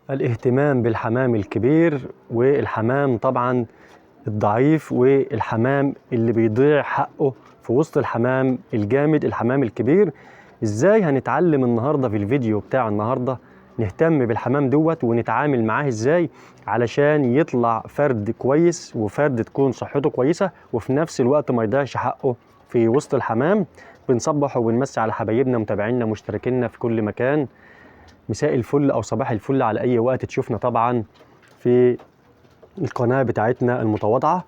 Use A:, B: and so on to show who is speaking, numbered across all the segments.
A: الاهتمام بالحمام الكبير والحمام طبعا الضعيف والحمام اللي بيضيع حقه في وسط الحمام الجامد الحمام الكبير. ازاي هنتعلم النهارده في الفيديو بتاع النهارده نهتم بالحمام دوت ونتعامل معاه ازاي علشان يطلع فرد كويس وفرد تكون صحته كويسة وفي نفس الوقت ما يضيعش حقه في وسط الحمام. بنصبح وبنمسي على حبايبنا متابعينا مشتركينا في كل مكان. مساء الفل او صباح الفل على اي وقت تشوفنا طبعا في القناة بتاعتنا المتواضعة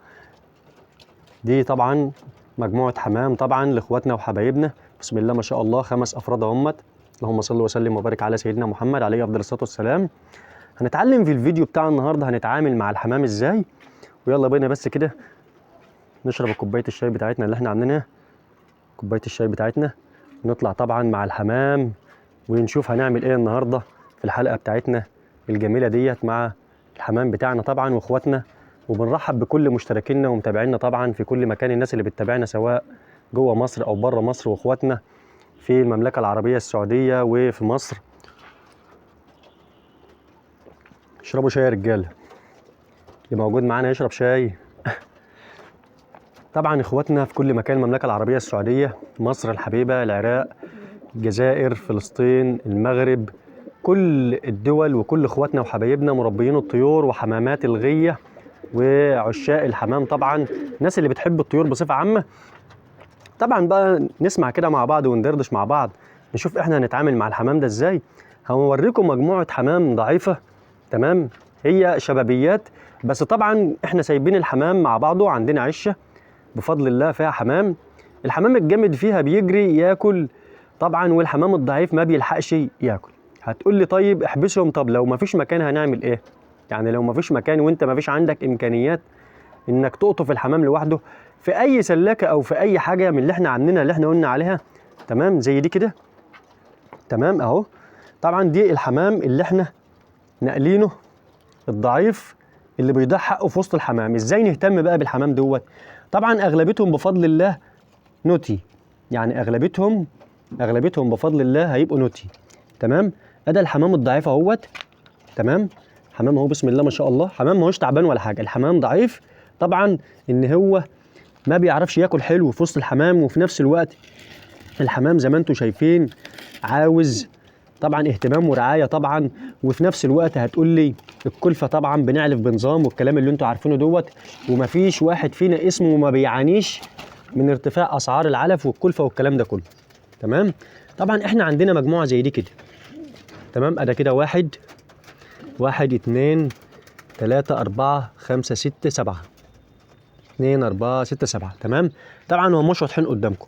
A: دي. طبعا مجموعة حمام طبعا لاخواتنا وحبايبنا، بسم الله ما شاء الله 5 افراد اهمت. اللهم صل وسلم وبارك على سيدنا محمد عليه افضل الصلاة والسلام. هنتعلم في الفيديو بتاع النهارده هنتعامل مع الحمام ازاي، ويلا بينا بس كده نشرب كوباية الشاي بتاعتنا اللي احنا عاملينها، كوباية الشاي بتاعتنا، ونطلع طبعا مع الحمام ونشوف هنعمل ايه النهارده في الحلقة بتاعتنا الجميلة ديت مع الحمام بتاعنا طبعا واخواتنا. وبنرحب بكل مشتركينا ومتابعينا طبعا في كل مكان، الناس اللي بتتابعنا سواء جوه مصر او بره مصر، واخواتنا في المملكة العربية السعودية وفي مصر. اشربوا شاي يا رجاله، اللي موجود معانا يشرب شاي. طبعا اخواتنا في كل مكان، المملكة العربية السعودية، مصر الحبيبة، العراق، الجزائر، فلسطين، المغرب، كل الدول وكل اخواتنا وحبايبنا مربيين الطيور وحمامات الغيه وعشاق الحمام، طبعا الناس اللي بتحب الطيور بصفة عامة. طبعا بقى نسمع كده مع بعض وندردش مع بعض، نشوف احنا هنتعامل مع الحمام ده ازاي. هنوريكم مجموعة حمام ضعيفة، تمام، هي شبابيات بس طبعا احنا سايبين الحمام مع بعضه. عندنا عشه بفضل الله فيها حمام، الحمام الجامد فيها بيجري ياكل طبعا، والحمام الضعيف ما بيلحقش ياكل. هتقول لي طيب احبسهم، طب لو ما فيش مكان هنعمل ايه؟ يعني لو ما فيش مكان وانت ما فيش عندك امكانيات انك تقطف الحمام لوحده في اي سلاكه او في اي حاجة من اللي احنا عاملينها اللي احنا قلنا عليها، تمام، زي دي كده، تمام اهو. طبعا دي الحمام اللي احنا نقلينه الضعيف اللي بيضيع حقه في وسط الحمام. ازاي نهتم بقى بالحمام دوت؟ طبعا اغلبيتهم بفضل الله نوتي، يعني اغلبيتهم بفضل الله هيبقوا نوتي، تمام. ادي الحمام الضعيف اهوت، تمام، حمام اهو بسم الله ما شاء الله، حمام ما هوش تعبان ولا حاجة. الحمام ضعيف طبعا ان هو ما بيعرفش ياكل حلو في وسط الحمام، وفي نفس الوقت الحمام زي ما انتم شايفين عاوز طبعا اهتمام ورعاية طبعا. وفي نفس الوقت هتقول لي الكلفة، طبعا بنعلف بنظام والكلام اللي انتم عارفينه دوت، ومفيش واحد فينا اسمه ما بيعانيش من ارتفاع اسعار العلف والكلفه والكلام ده كله، تمام. طبعا احنا عندنا مجموعة زي دي كده، تمام، ادي كده 1 1 2 3 4 5 6 7 2 4 6 7، تمام. طبعا هم مش واضحين قدامكم،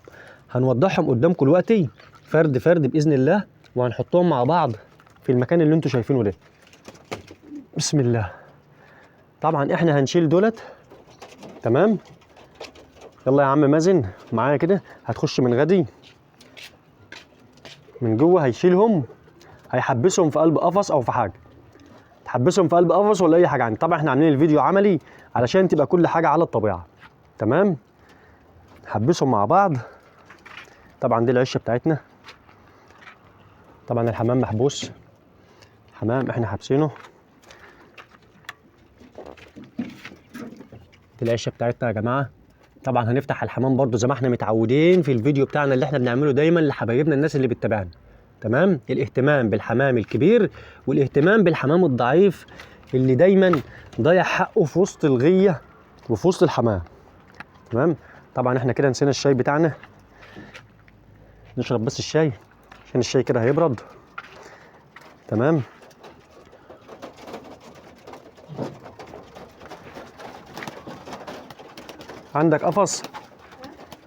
A: هنوضحهم قدامكم دلوقتي فرد فرد باذن الله، وهنحطهم مع بعض في المكان اللي انتم شايفينه ده. بسم الله. طبعا احنا هنشيل دولت، تمام. يلا يا عم مازن معايا كده، هتخش من غدي من جوه، هيشيلهم هيحبسهم في قلب قفص او في حاجة، تحبسهم في قلب قفص ولا اي حاجة عندي. طبعا احنا عاملين الفيديو عملي علشان تبقى كل حاجة على الطبيعة، تمام. نحبسهم مع بعض. طبعا دي العشه بتاعتنا، طبعا الحمام محبوس، حمام احنا حابسينه. دي العشه بتاعتنا يا جماعة. طبعا هنفتح الحمام برضو زي ما احنا متعودين في الفيديو بتاعنا اللي احنا بنعمله دايما لحبايبنا الناس اللي بتتابعنا، تمام. الاهتمام بالحمام الكبير والاهتمام بالحمام الضعيف اللي دايما ضايع حقه في وسط الغيه وفي وسط الحمام، تمام. طبعا احنا كده نسينا الشاي بتاعنا، نشرب بس الشاي عشان الشاي كده هيبرد، تمام. عندك قفص؟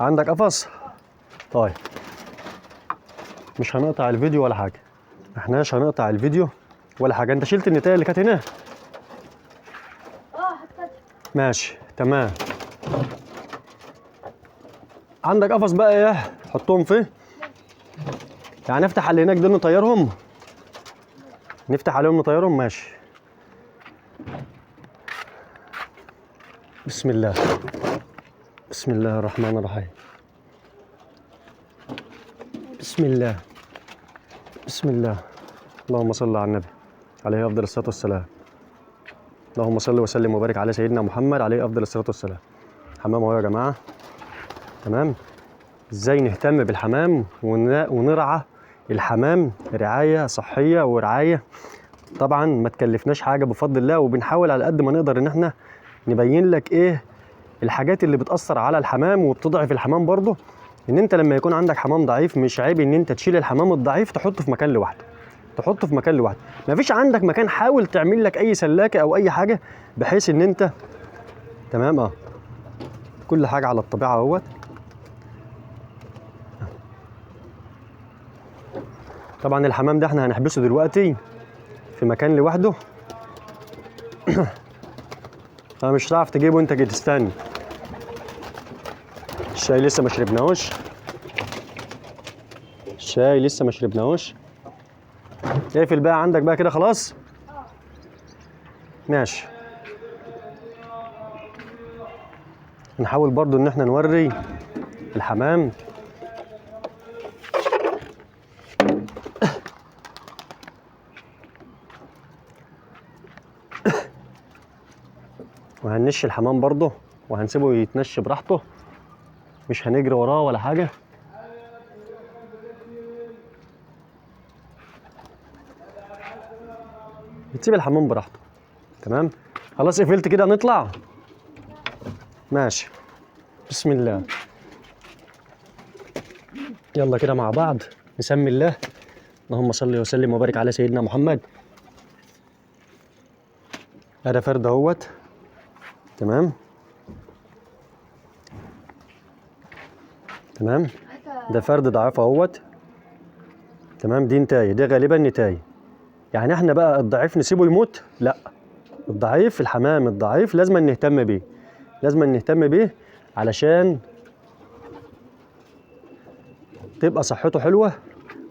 A: عندك قفص؟ طيب مش هنقطع الفيديو ولا حاجة، احناش هنقطع الفيديو ولا حاجة. انت شلت النتايه اللي كانت هنا؟
B: اه حطيتها.
A: ماشي تمام. عندك قفص بقى ايه؟ حطهم فيه. يعني نفتح على اللي هناك دول نطيرهم؟ نفتح عليهم نطيرهم، ماشي. بسم الله، بسم الله الرحمن الرحيم، بسم الله، بسم الله، اللهم صل على النبي. عليه افضل الصلاة والسلام. اللهم صل وسلم وبارك على سيدنا محمد عليه افضل الصلاة والسلام. حمام اهو يا جماعة. تمام. ازاي نهتم بالحمام ونرعى الحمام رعاية صحية ورعاية طبعا ما تكلفناش حاجة بفضل الله، وبنحاول على قد ما نقدر ان احنا نبين لك ايه الحاجات اللي بتأثر على الحمام وبتضعف الحمام برضه. ان انت لما يكون عندك حمام ضعيف مش عيب ان انت تشيل الحمام الضعيف تحطه في مكان لوحده، تحطه في مكان لوحده. مفيش عندك مكان، حاول تعمل لك اي سلاكه او اي حاجة بحيث ان انت تمام. كل حاجة على الطبيعة اهوت. طبعا الحمام ده احنا هنحبسه دلوقتي في مكان لوحده. انا مش هتعرف تجيبه انت كده، تستنى. الشاي لسه ما شربناهوش، الشاي لسه ما شربناهوش. اقفل بقى عندك بقى كده خلاص. ماشي. نحاول برضو ان احنا نوري الحمام. وهننش الحمام برضه وهنسيبه يتنش براحته، مش هنجري وراه ولا حاجة. بتسيب الحمام براحته. تمام خلاص قفلت كده، نطلع. ماشي بسم الله. يلا كده مع بعض نسمي الله. اللهم صل وسلم وبارك على سيدنا محمد. هذا فرد اهوت. تمام تمام، ده فرد ضعيف اهوت. تمام، دي نتاية، دي غالبا نتاية. يعني احنا بقى الضعيف نسيبه يموت؟ لا، الضعيف الحمام الضعيف لازم نهتم بيه، لازم نهتم بيه علشان تبقى صحته حلوة،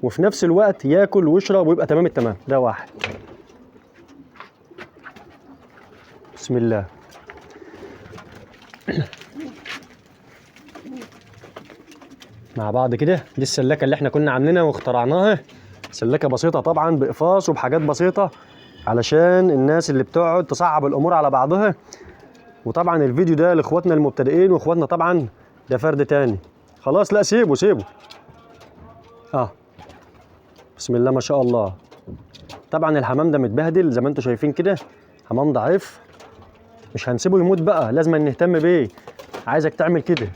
A: وفي نفس الوقت ياكل ويشرب ويبقى تمام التمام. ده واحد. بسم الله. مع بعض كده، دي السلاكه اللي احنا كنا عاملينها واخترعناها، سلاكه بسيطة طبعا باقفاص وبحاجات بسيطة علشان الناس اللي بتقعد تصعب الامور على بعضها. وطبعا الفيديو ده لاخواتنا المبتدئين واخواتنا طبعا. ده فرد تاني خلاص، لا سيبه سيبه. بسم الله ما شاء الله. طبعا الحمام ده متبهدل زي ما انتم شايفين كده، حمام ضعيف، مش هنسيبه يموت بقى، لازم نهتم بيه. عايزك تعمل كده،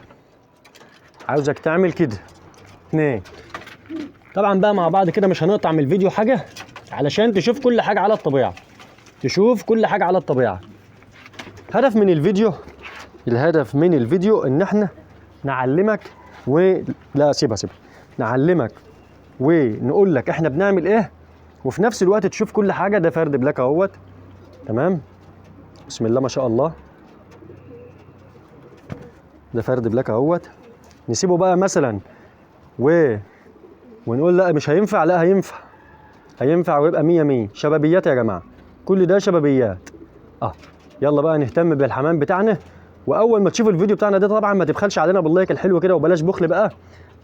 A: عاوزك تعمل كده. 2. طبعا بقى مع بعض كده مش هنقطع من الفيديو حاجة علشان تشوف كل حاجة على الطبيعة، تشوف كل حاجة على الطبيعة. هدف من الفيديو، الهدف من الفيديو ان احنا نعلمك و لا سيبها سيبها، نعلمك ونقول لك احنا بنعمل ايه، وفي نفس الوقت تشوف كل حاجة. ده فرد بلاك اهوت. تمام بسم الله ما شاء الله. ده فرد بلاك اهوت. نسيبه بقى مثلا ونقول لا مش هينفع، لا هينفع، هينفع ويبقى 100 100. شبابيات يا جماعة، كل ده شبابيات. يلا بقى نهتم بالحمام بتاعنا. واول ما تشوف الفيديو بتاعنا ده طبعا ما تبخلش علينا بال like الحلو كده، وبلاش بخل بقى،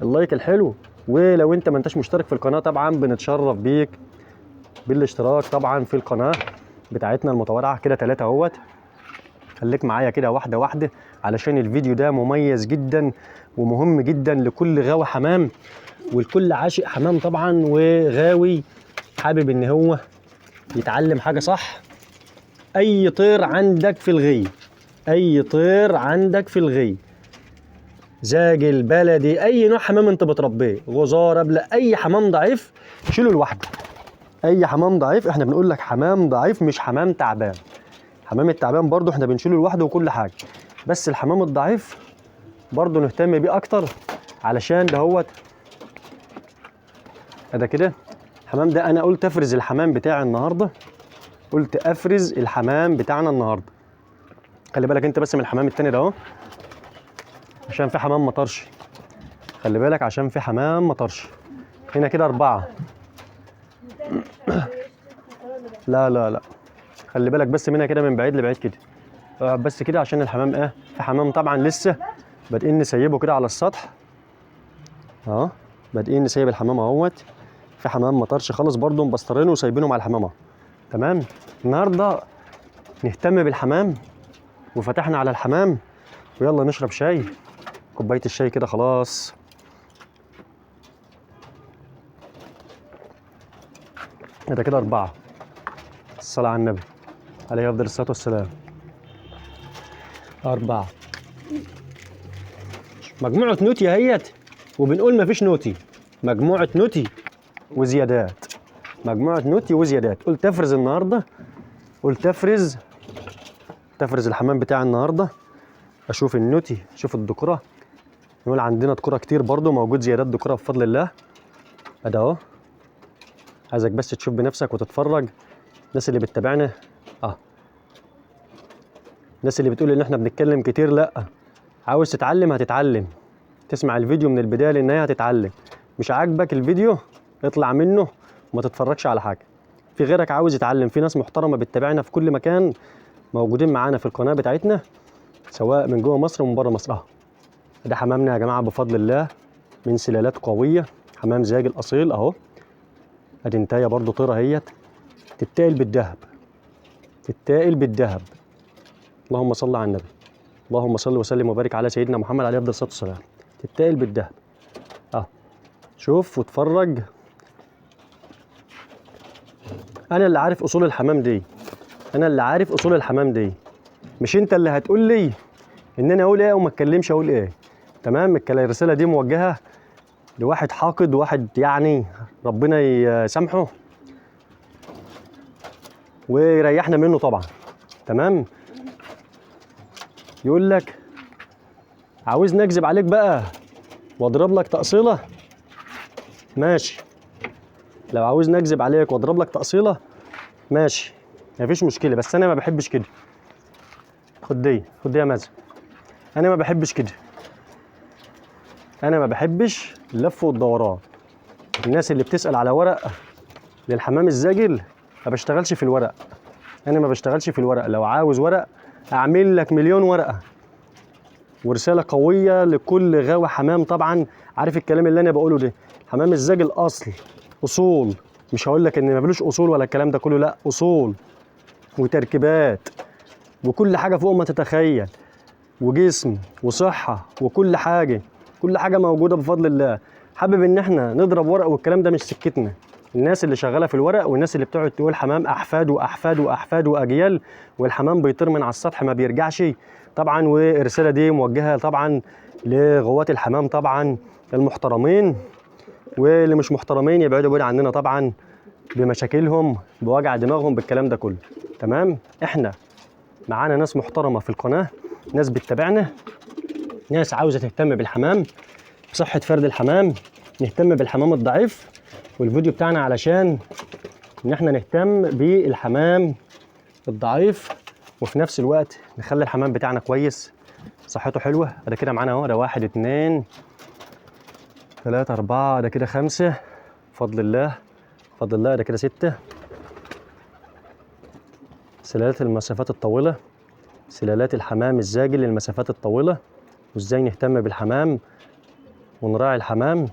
A: ال like الحلو. ولو انت ما انتش مشترك في القناة طبعا بنتشرف بيك بالاشتراك طبعا في القناة بتاعتنا المتواضعة كده. 3 اهوت. خليك معايا كده واحدة واحدة علشان الفيديو ده مميز جدا ومهم جدا لكل غاوي حمام ولكل عاشق حمام طبعا، وغاوي حابب ان هو يتعلم حاجة صح. اي طير عندك في الغي، اي طير عندك في الغي، زاجل بلدي، اي نوع حمام انت بتربيه، غزاره، بلا، اي حمام ضعيف شيله لوحده. اي حمام ضعيف، احنا بنقول لك حمام ضعيف مش حمام تعبان. حمام التعبان برضو احنا بنشيله لوحده وكل حاجة، بس الحمام الضعيف برضو نهتم بيه اكتر علشان دهوت. ده كده الحمام ده انا قلت افرز الحمام بتاعي النهارده، قلت افرز الحمام بتاعنا النهارده. خلي بالك انت بس من الحمام التاني ده اهو، عشان في حمام مطرش. خلي بالك عشان في حمام مطرش. هنا كده 4. لا لا لا، خلي بالك بس منها كده من بعيد لبعيد كده، بس كده عشان الحمام ايه، في حمام طبعا لسه بادئين نسيبه كده على السطح اهو، بادئين نسيب الحمام اهوت. في حمام مطرش خالص برضو مبسطرينه وسايبينه مع الحمام اهو. تمام. النهارده نهتم بالحمام، وفتحنا على الحمام، ويلا نشرب شاي، كوباية الشاي كده خلاص. ده كده 4. الصلاة على النبي عليه أفضل الصلاة والسلام. 4 مجموعة نوتي اهيت، وبنقول مفيش نوتي، مجموعة نوتي وزيادات، مجموعة نوتي وزيادات. قلت افرز النهاردة، قلت افرز، تفرز الحمام بتاع النهاردة، اشوف النوتي، اشوف الدكرة. نقول عندنا دكرة كتير برضو، موجود زيادات دكرة بفضل الله. ادي اهو، عايزك بس تشوف بنفسك وتتفرج. الناس اللي بتتابعنا، الناس اللي بتقول ان احنا بنتكلم كتير، لا، عاوز تتعلم هتتعلم، تسمع الفيديو من البداية للنهاية هتتعلم. مش عاجبك الفيديو اطلع منه وما تتفرجش على حاجة. في غيرك عاوز يتعلم، في ناس محترمة بتتابعنا في كل مكان، موجودين معانا في القناة بتاعتنا، سواء من جوه مصر ومن بره مصر. ده حمامنا يا جماعة بفضل الله، من سلالات قوية، حمام زاجل أصيل أهو. ادي انتايه برضو طيرة اهيت، تتاقل بالذهب، تتاقل بالذهب. اللهم صل على النبي، اللهم صل وسلم وبارك على سيدنا محمد عليه افضل الصلاة والسلام. تتاقل بالذهب. شوف واتفرج. انا اللي عارف اصول الحمام دي، انا اللي عارف اصول الحمام دي، مش انت اللي هتقول لي ان انا اقول ايه وما اتكلمش اقول ايه. تمام. الرسالة دي موجهة لواحد حاقد، واحد يعني ربنا يسامحه ويريحنا منه طبعا. تمام. يقول لك عاوزني اكذب عليك بقى واضرب لك تقصيله، ماشي. لو عاوزني اكذب عليك واضرب لك تقصيله ماشي، مفيش مشكلة، بس انا ما بحبش كده. خد دي، خد دي يا مازن. انا ما بحبش كده، انا ما بحبش اللف والدوران. الناس اللي بتسأل على ورق للحمام الزاجل، ما بشتغلش في الورق، انا ما بشتغلش في الورق. لو عاوز ورق اعمل لك مليون ورقة. ورسالة قوية لكل غاوي حمام طبعا، عارف الكلام اللي انا بقوله ده. حمام الزاجل اصل، اصول، مش هقول لك ان ما بلوش اصول ولا الكلام ده كله، لا، اصول وتركيبات وكل حاجة فوق ما تتخيل، وجسم وصحة وكل حاجة، كل حاجة موجودة بفضل الله. حابب ان احنا نضرب ورق والكلام ده مش سكتنا. الناس اللي شغالة في الورق والناس اللي بتقعد تقول حمام احفاد واحفاد واحفاد واجيال، والحمام بيطير من على السطح ما بيرجعش طبعا. والرسالة دي موجهة طبعا لغوات الحمام طبعا المحترمين، واللي مش محترمين يبعدوا بعيد عننا طبعا بمشاكلهم، بوجع دماغهم، بالكلام ده كله. تمام. احنا معانا ناس محترمه في القناة، ناس بتتابعنا، ناس عاوزه تهتم بالحمام، بصحة فرد الحمام، نهتم بالحمام الضعيف. والفيديو بتاعنا علشان ان احنا نهتم بالحمام الضعيف، وفي نفس الوقت نخلي الحمام بتاعنا كويس، صحته حلوة. ده كده معانا اهو، ده 1 2 3 4، ده كده 5 بفضل الله، بفضل الله. ده كده 6. سلالات المسافات الطويلة، سلالات الحمام الزاجل للمسافات الطويلة، وازاي نهتم بالحمام ونراعي الحمام.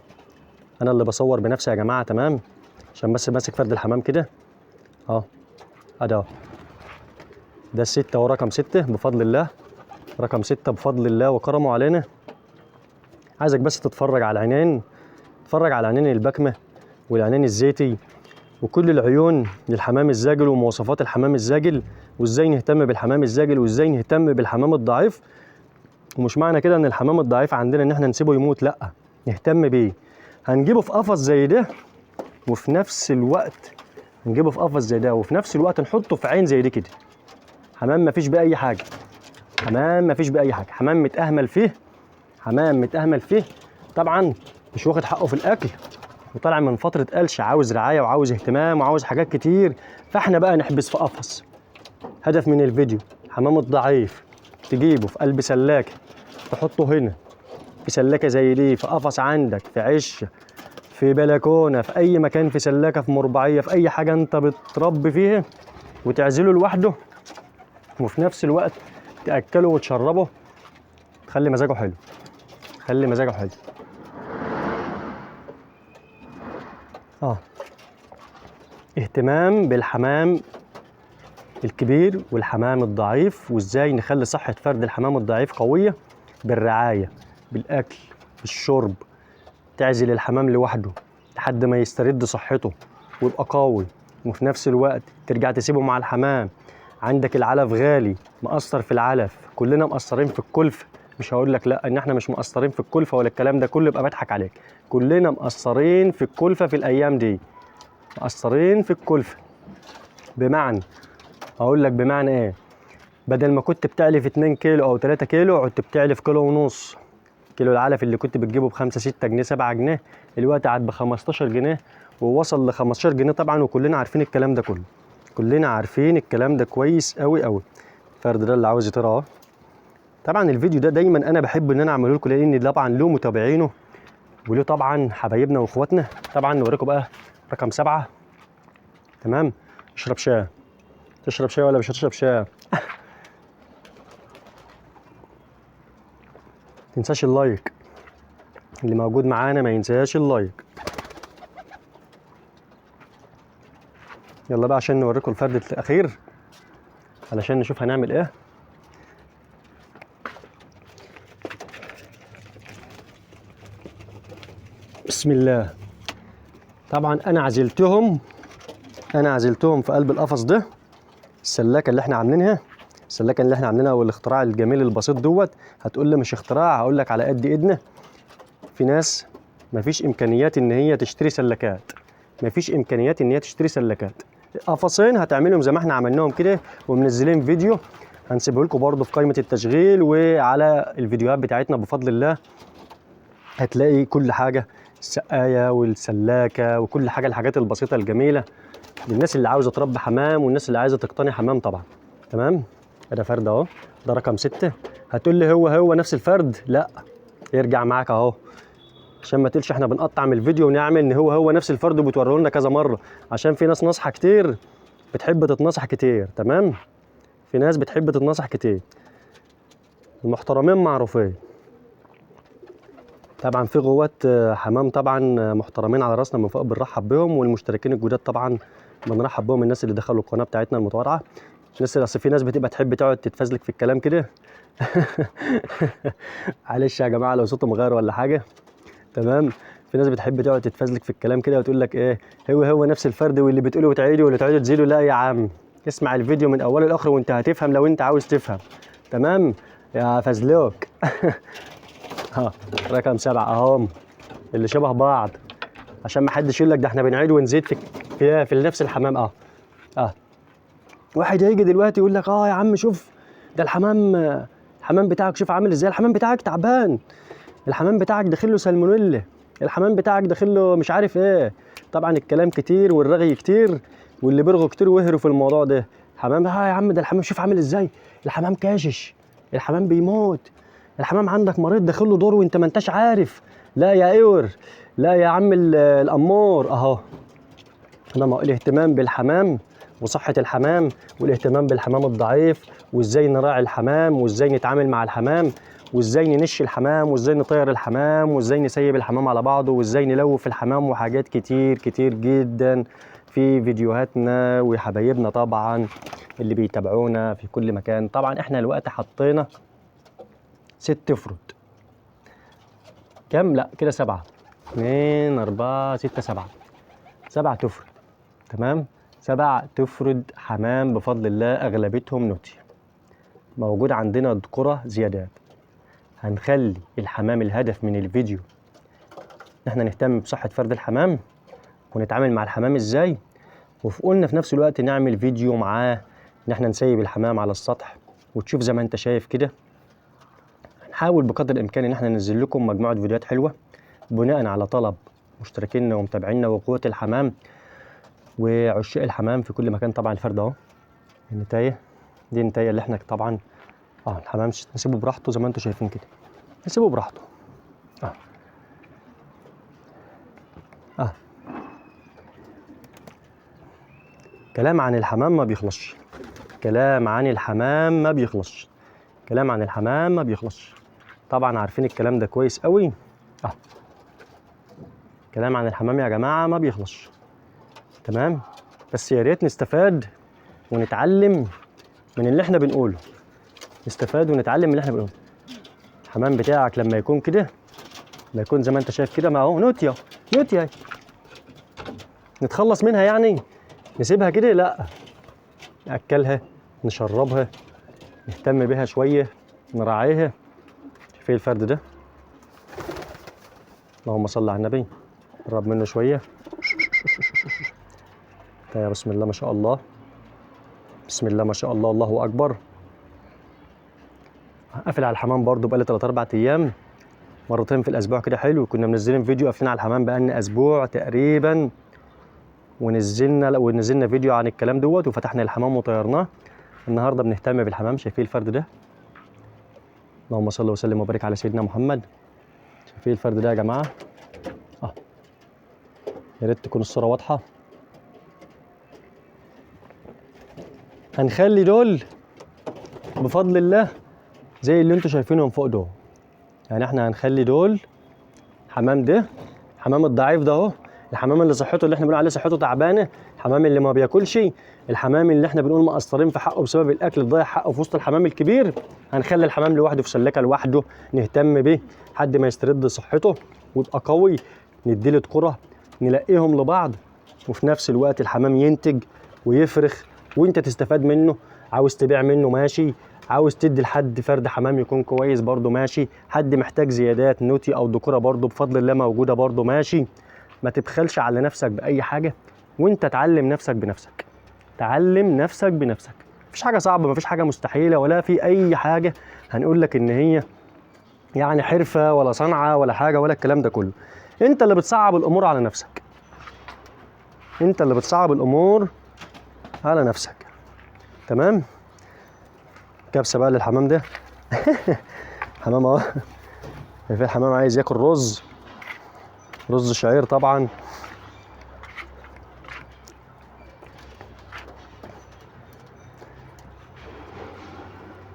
A: انا اللي بصور بنفسي يا جماعة، تمام، عشان بس ماسك فرد الحمام كده اهو. ادي اهو، ده 6 ورقم 6 بفضل الله، رقم 6 بفضل الله وكرمه علينا. عايزك بس تتفرج على العينين، تتفرج على عينين البكمه والعينين الزيتي وكل العيون للحمام الزاجل ومواصفات الحمام الزاجل، وازاي نهتم بالحمام الزاجل وازاي نهتم بالحمام الضعيف. ومش معنى كده ان الحمام الضعيف عندنا ان احنا نسيبه يموت، لا، نهتم بيه. هنجيبه في قفص زي ده، وفي نفس الوقت نجيبه في قفص زي ده، وفي نفس الوقت نحطه في عين زي دي كده. حمام مفيش بيه اي حاجة، حمام مفيش بيه اي حاجة، حمام متاهمل فيه، حمام متاهمل فيه طبعا، مش واخد حقه في الاكل، وطالع من فترة قلش، عاوز رعاية وعاوز اهتمام وعاوز حاجات كتير. فاحنا بقى نحبس في قفص. هدف من الفيديو، حمام الضعيف تجيبه في قلب سلاكه، تحطه هنا في سلاكه زي دي، في قفص عندك، في عشه، في بلكونة، في اي مكان، في سلاكه، في مربعيه، في اي حاجة انت بتربي فيها، وتعزله لوحده، وفي نفس الوقت تاكله وتشربه، تخلي مزاجه حلو، خلي مزاجه حلو. اهتمام بالحمام الكبير والحمام الضعيف، وازاي نخلي صحة فرد الحمام الضعيف قوية بالرعاية، بالأكل، بالشرب. تعزل الحمام لوحده لحد ما يسترد صحته ويبقى قوي، وفي نفس الوقت ترجع تسيبه مع الحمام. عندك العلف غالي، مقصر في العلف، كلنا مقصرين في الكلفة، مش هقول لك لا ان احنا مش مقصرين في الكلفة ولا الكلام ده كله، يبقى بضحك عليك. كلنا مقصرين في الكلفة في الايام دي، مقصرين في الكلفة. بمعنى هقول لك بمعنى ايه، بدل ما كنت بتعلف 2 كيلو او 3 كيلو، عدت بتعلف كيلو ونص. كيلو العلف اللي كنت بتجيبه ب5 6 جنيه 7 جنيه، الوقت عاد ب 15 جنيه، ووصل ل 15 جنيه طبعا، وكلنا عارفين الكلام ده كله، كلنا عارفين الكلام ده كويس قوي قوي. الفرد ده اللي عاوز يطير اهو. طبعا الفيديو ده دايما انا بحب ان انا اعمله لكم، لان طبعا له متابعينه وله طبعا حبايبنا واخواتنا. طبعا نوريكم بقى رقم 7. تمام، اشرب شاي. تشرب شاي ولا مش هتشرب شاي؟ تنساش ال like، اللي موجود معانا ما ينساش ال like. يلا بقى عشان نوريكم الفرد الاخير، علشان نشوف هنعمل ايه. بسم الله. طبعا انا عزلتهم في قلب القفص ده، السلاكه اللي احنا عاملينها، السلاكه اللي احنا عاملينها والاختراع الجميل البسيط دوت. هتقول لي مش اختراع، هقول لك على قد ايدنا. في ناس مفيش امكانيات ان هي تشتري سلكات، مفيش امكانيات ان هي تشتري سلكات. قفصين هتعملهم زي ما احنا عملناهم كده، ومنزلين فيديو هنسيبه لكم برده في قائمة التشغيل وعلى الفيديوهات بتاعتنا بفضل الله. هتلاقي كل حاجة، السقاية والسلاكه وكل حاجة، الحاجات البسيطة الجميلة للناس اللي عاوزه تربي حمام والناس اللي عايزه تقتني حمام طبعا. تمام، ده فرد اهو، ده رقم 6. هتقول لي هو نفس الفرد؟ لا، يرجع معاك اهو، عشان ما تقولش احنا بنقطع من الفيديو ونعمل ان هو نفس الفرد وبتوريه لنا كذا مرة، عشان في ناس ناصحه كتير بتحب تتنصح كتير. تمام، في ناس بتحب تتنصح كتير، المحترمين معروفين طبعا. في غوات حمام طبعا محترمين على راسنا من فوق، بنرحب بهم، والمشتركين الجداد طبعا بنرحب بهم، الناس اللي دخلوا القناة بتاعتنا المتواضعة. الناس اللي اصل في ناس بتبقى تحب تقعد تتفزلك في الكلام كده معلش يا جماعة لو صوته مغير ولا حاجة. تمام، في ناس بتحب تقعد تتفزلك في الكلام كده وتقول لك ايه هو نفس الفرد، واللي بتقوله وتعيده واللي تعيده تزيده. لا يا عم، اسمع الفيديو من اوله لاخره وانت هتفهم لو انت عاوز تفهم. تمام يا فزلوك ها رقم 7 اهم اللي شبه بعض، عشان ما حدش يقول لك ده احنا بنعيد ونزيد في نفس الحمام. واحد هيجي دلوقتي يقول لك يا عم شوف ده الحمام بتاعك شوف عامل ازاي، الحمام بتاعك تعبان، الحمام بتاعك داخل له سالمونيلا، الحمام بتاعك داخل له مش عارف ايه. طبعا الكلام كتير والرغي كتير واللي بيرغوا كتير وهروا في الموضوع ده. حمام يا عم ده الحمام شوف عامل ازاي، الحمام كاشش، الحمام بيموت، الحمام عندك مريض داخل له دور وانت ما انتش عارف. لا يا ايور، لا يا عم الامور اهو. انما الاهتمام بالحمام وصحة الحمام، والاهتمام بالحمام الضعيف، وازاي نراعي الحمام، وازاي نتعامل مع الحمام، وازاي ننش الحمام، وازاي نطير الحمام، وازاي نسيب الحمام على بعضه، وازاي نلوف الحمام، وحاجات كتير كتير جدا في فيديوهاتنا وحبايبنا طبعا اللي بيتابعونا في كل مكان. طبعا احنا الوقت حطينا 6 فرد، كام؟ لا كده 7، 2 4 6 7، 7 تفرد. تمام، 7 تفرد حمام بفضل الله، اغلبيتهم نوتي. موجود عندنا ذكورة زيادات. هنخلي الحمام الهدف من الفيديو ان احنا نهتم بصحة فرد الحمام ونتعامل مع الحمام ازاي، وقلنا في نفس الوقت نعمل فيديو معاه ان احنا نسيب الحمام على السطح وتشوف زي ما انت شايف كده. هنحاول بقدر الامكان ان احنا ننزل لكم مجموعة فيديوهات حلوة بناء على طلب مشتركينا ومتابعينا وقوة الحمام وعشاق الحمام في كل مكان. طبعا الفرد اهو، النتاية دي النتاية اللي احنا طبعا الحمام نسيبه براحته زي ما انتم شايفين كده، نسيبه براحته. كلام عن الحمام ما بيخلصش، كلام عن الحمام ما بيخلصش، كلام عن الحمام ما بيخلصش. طبعا عارفين الكلام ده كويس قوي. كلام عن الحمام يا جماعة ما بيخلصش. تمام، بس يا ريت نستفاد ونتعلم من اللي احنا بنقوله، نستفاد ونتعلم من اللي احنا بنقوله. الحمام بتاعك لما يكون كده، لما يكون زي ما انت شايف كده، ما هو نوتيا نوتيا، نتخلص منها يعني؟ نسيبها كده؟ لا، نأكلها، نشربها، نهتم بيها شوية، نراعيها. شايفين الفرد ده؟ اللهم صل على النبي. قرب منه شوية. يا بسم الله ما شاء الله، بسم الله ما شاء الله، الله أكبر. قافل على الحمام برضو بقالي 3-4 أيام، مرتين في الأسبوع كده. حلو، كنا منزلين فيديو قافلين على الحمام بقالنا أسبوع تقريبا، ونزلنا فيديو عن الكلام دوت، وفتحنا الحمام وطيرناه. النهارده بنهتم بالحمام. شايفين الفرد ده؟ اللهم صل وسلم وبارك على سيدنا محمد. شايفين الفرد ده يا جماعة؟ يا ريت تكون الصورة واضحة. هنخلي دول بفضل الله زي اللي انتوا شايفينهم فوق دول. يعني احنا هنخلي دول حمام ده، حمام الضعيف ده اهو، الحمام اللي صحته اللي احنا بنقول عليه صحته تعبانة، الحمام اللي ما بياكلش، الحمام اللي احنا بنقول مقصرين في حقه بسبب الاكل اللي ضايع حقه في وسط الحمام الكبير. هنخلي الحمام لوحده في سلكه لوحده، نهتم بيه لحد ما يسترد صحته ويبقى قوي، نديله كره، نلاقيهم لبعض، وفي نفس الوقت الحمام ينتج ويفرخ وانت تستفاد منه. عاوز تبيع منه ماشي، عاوز تدي لحد فرد حمام يكون كويس برضه ماشي، حد محتاج زيادات نوتي او دكوره برضه بفضل الله موجودة برضه ماشي. ما تبخلش على نفسك باي حاجة، وانت تعلم نفسك بنفسك. تعلم نفسك بنفسك، مفيش حاجة صعبة، مفيش حاجة مستحيلة، ولا في اي حاجة هنقول لك ان هي يعني حرفه ولا صنعه ولا حاجة ولا الكلام ده كله. انت اللي بتصعب الامور على نفسك، انت اللي بتصعب الامور على نفسك. تمام. كبسة بقى للحمام ده. حمام اهو، في الحمام عايز ياكل رز، رز شعير طبعا.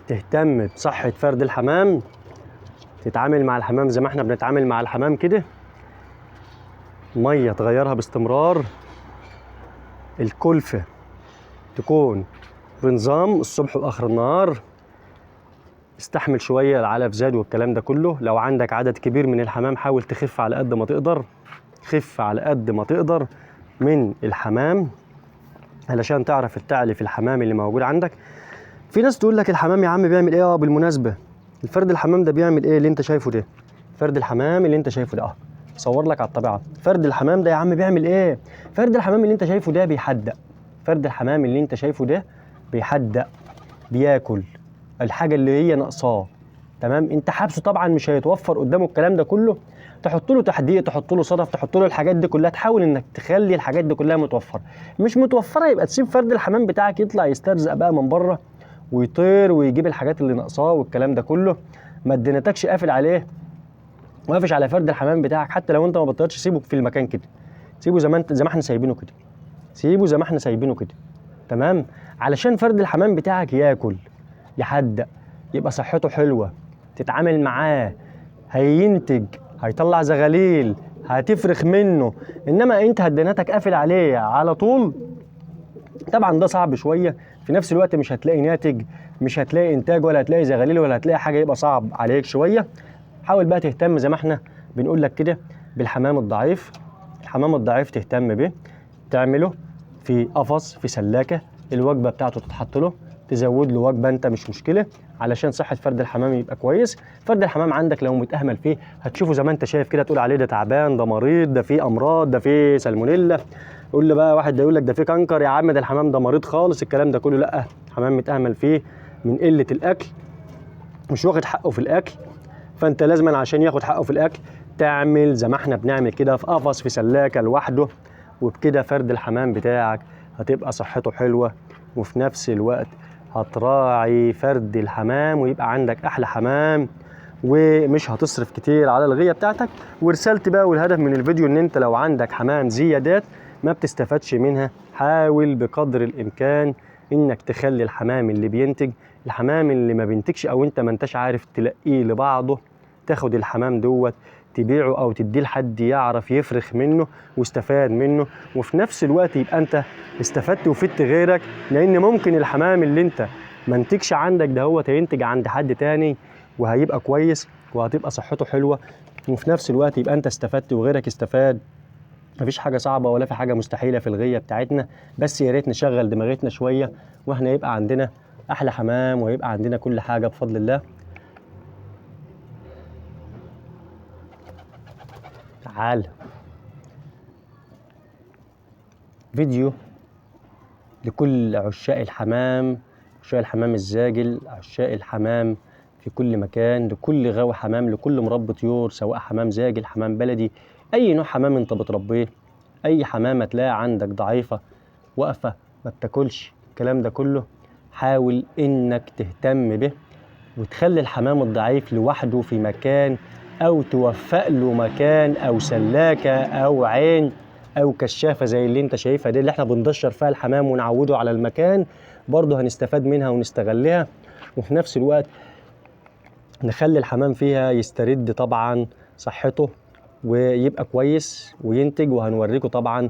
A: تهتم بصحة فرد الحمام، تتعامل مع الحمام زي ما احنا بنتعامل مع الحمام كده. مية تغيرها باستمرار، الكلفة تكون بنظام الصبح واخر النهار. استحمل شوية العلف زاد والكلام ده كله. لو عندك عدد كبير من الحمام حاول تخف على قد ما تقدر، خف على قد ما تقدر من الحمام علشان تعرف تعلف الحمام اللي موجود عندك. في ناس تقول لك الحمام يا عم بيعمل ايه؟ بالمناسبة الفرد الحمام ده بيعمل ايه اللي انت شايفه ده؟ فرد الحمام اللي انت شايفه ده صور لك على الطبيعة. فرد الحمام ده يا عم بيعمل ايه؟ فرد الحمام اللي انت شايفه ده بيحدق. فرد الحمام اللي انت شايفه ده بيحدق، بياكل الحاجة اللي هي ناقصاه. تمام. انت حابسه طبعا مش هيتوفر قدامه الكلام ده كله، تحط له تحديق، تحط له صدف، تحط له الحاجات دي كلها، تحاول انك تخلي الحاجات دي كلها متوفرة. مش متوفرة يبقى تسيب فرد الحمام بتاعك يطلع يسترزق بقى من بره ويطير ويجيب الحاجات اللي ناقصاه والكلام ده كله. ما ادينتكش قافل عليه وقافش على فرد الحمام بتاعك، حتى لو انت ما بطيرش سيبه في المكان كده، سيبه زي ما انت، زي ما احنا سايبينه كده، سيبه زي ما احنا سايبينه كده. تمام. علشان فرد الحمام بتاعك ياكل، يحدق، يبقى صحته حلوة، تتعامل معاه، هينتج، هيطلع زغاليل، هتفرخ منه. انما انت هديناتك قافل عليه على طول، طبعا ده صعب شوية. في نفس الوقت مش هتلاقي ناتج، مش هتلاقي انتاج، ولا هتلاقي زغاليل، ولا هتلاقي حاجة، يبقى صعب عليك شوية. حاول بقى تهتم زي ما احنا بنقول لك كده بالحمام الضعيف. الحمام الضعيف تهتم به، تعمله في قفص، في سلاكه، الوجبة بتاعته تتحط له، تزود له وجبة انت مش مشكلة، علشان صحة فرد الحمام يبقى كويس. فرد الحمام عندك لو متاهمل فيه هتشوفه زي ما انت شايف كده، تقول عليه ده تعبان، ده مريض، ده فيه امراض، ده فيه سالمونيلا. يقول لي بقى واحد ده يقول لك ده فيه كانكر يا عم، ده الحمام ده مريض خالص، الكلام ده كله لا، الحمام متاهمل فيه من قلة الاكل، مش واخد حقه في الاكل. فانت لازما عشان ياخد حقه في الاكل تعمل زي ما احنا بنعمل كده، في قفص، في سلاكه لوحده، وبكده فرد الحمام بتاعك هتبقى صحته حلوة، وفي نفس الوقت هتراعي فرد الحمام ويبقى عندك احلى حمام، ومش هتصرف كتير على الغيه بتاعتك. ورسالتي بقى والهدف من الفيديو ان انت لو عندك حمام زيادات ما بتستفادش منها، حاول بقدر الامكان انك تخلي الحمام اللي بينتج، الحمام اللي ما بينتجش او انت ما انتش عارف تلاقيه لبعضه، تاخد الحمام دوت تبيعه او تديه لحد يعرف يفرخ منه واستفاد منه، وفي نفس الوقت يبقى انت استفدت وفدت غيرك. لان ممكن الحمام اللي انت ما انتجش عندك ده هو هينتج عند حد تاني وهيبقى كويس وهتبقى صحته حلوة، وفي نفس الوقت يبقى انت استفدت وغيرك استفاد. مفيش حاجة صعبة ولا في حاجة مستحيلة في الغيه بتاعتنا، بس يا ريت نشغل دماغتنا شوية واحنا يبقى عندنا احلى حمام ويبقى عندنا كل حاجة بفضل الله. تعال فيديو لكل عشاق الحمام، عشاق الحمام الزاجل، عشاق الحمام في كل مكان، لكل غاوي حمام، لكل مربي طيور، سواء حمام زاجل، حمام بلدي، اي نوع حمام انت بتربيه. اي حمامه تلاقي عندك ضعيفة واقفة ما بتاكلش الكلام ده كله، حاول انك تهتم به وتخلي الحمام الضعيف لوحده في مكان، او توفق له مكان او سلاكه او عين او كشافه زي اللي انت شايفها دي اللي احنا بندشر فيها الحمام ونعوده على المكان، برضه هنستفاد منها ونستغلها، وفي نفس الوقت نخلي الحمام فيها يسترد طبعا صحته ويبقى كويس وينتج. وهنوريكم طبعا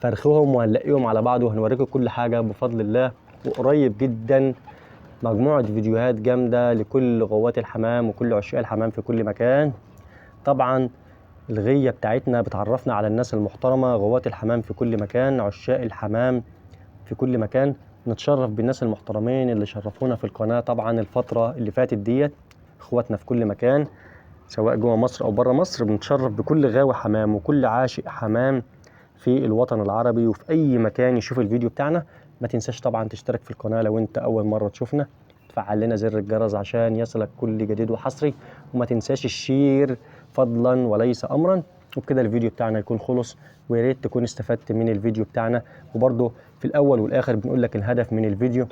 A: فرخهم وهنلاقيهم على بعض وهنوريكم كل حاجة بفضل الله. وقريب جدا مجموعة فيديوهات جامدة لكل غوات الحمام وكل عشاق الحمام في كل مكان. طبعا الغية بتاعتنا بتعرفنا على الناس المحترمة، غوات الحمام في كل مكان، عشاق الحمام في كل مكان. نتشرف بالناس المحترمين اللي شرفونا في القناة طبعا الفترة اللي فاتت ديت، اخواتنا في كل مكان سواء جوه مصر او بره مصر. بنتشرف بكل غاوي حمام وكل عاشق حمام في الوطن العربي وفي اي مكان يشوف الفيديو بتاعنا. ما تنساش طبعا تشترك في القناة لو انت اول مرة تشوفنا، تفعل لنا زر الجرس عشان يصلك كل جديد وحصري، وما تنساش ال share فضلا وليس امرا. وبكده الفيديو بتاعنا يكون خلص، ويا ريت تكون استفدت من الفيديو بتاعنا. وبرده في الاول والاخر بنقول لك الهدف من الفيديو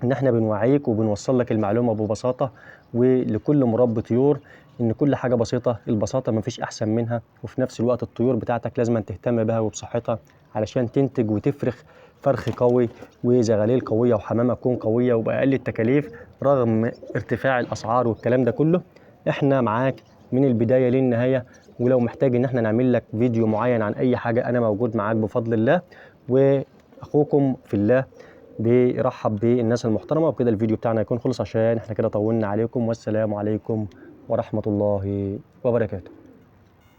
A: ان احنا بنوعيك وبنوصل لك المعلومة ببساطة، ولكل مربي طيور ان كل حاجة بسيطة، البساطة مفيش احسن منها. وفي نفس الوقت الطيور بتاعتك لازم تهتم بها وبصحتها علشان تنتج وتفرخ فرخ قوي وزغاليل قوية وحمامه تكون قوية وباقل التكاليف رغم ارتفاع الاسعار والكلام ده كله. احنا معاك من البداية للنهاية، ولو محتاج ان احنا نعمل لك فيديو معين عن اي حاجة انا موجود معاك بفضل الله. واخوكم في الله بيرحب بالناس المحترمة. وبكده الفيديو بتاعنا يكون خلص عشان احنا كده طولنا عليكم، والسلام عليكم ورحمة الله وبركاته.